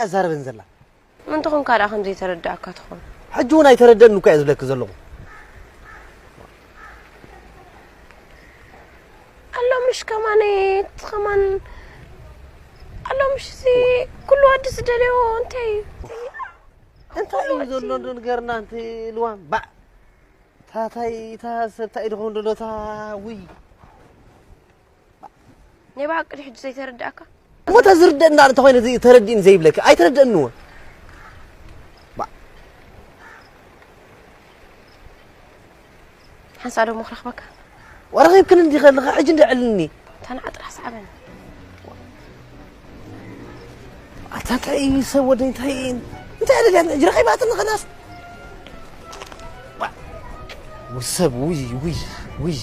ኣዛረበን ዘላ። ምንትኹም ካልኣ ከም ዘይተረዳእካ ትኾን። ሕጂ እውን ኣይተረደእን እኮ እየ ዝብለኪ ዘለኹ። ኣሎ ምሽ ከማን እቲ ከማን ኣሎ ምሽ እዚ ኩሉ ወዲ ዝደልዮ እንታይ እዩ? እንታይ እዩ ዘሎ እንዶ ንገርና፣ እንቲ ልዋም ባዕ። ታታይ፣ እታ ሰብ ታይ ድኾን ደሎ፣ እታ ውይ። ናይ ብሓቂ ድዩ ሕጂ ዘይተረዳእካ? እሞ እታ ዝርደእ እንዳ እንተኾይነ እዚ ተረዲእኒ ዘይብለኪ፣ ኣይተረደእንዎ። ሓንሳእ ደሞ ክረኽበካ። ወረኺብክን እንዲ ከለኻ ሕጂ እንደዕልኒ። እታ ንዓ ጥራሕ ሰዓበኒ። ኣታ እንታይ እዩ ሰብ ወደይ፣ እንታይ እዩ? እንታይ ኣደልያ ሕጂ ረኺባትኒ ኸላስ። ዋ፣ ሰብ ውይ፣ ውይ፣ ውይ።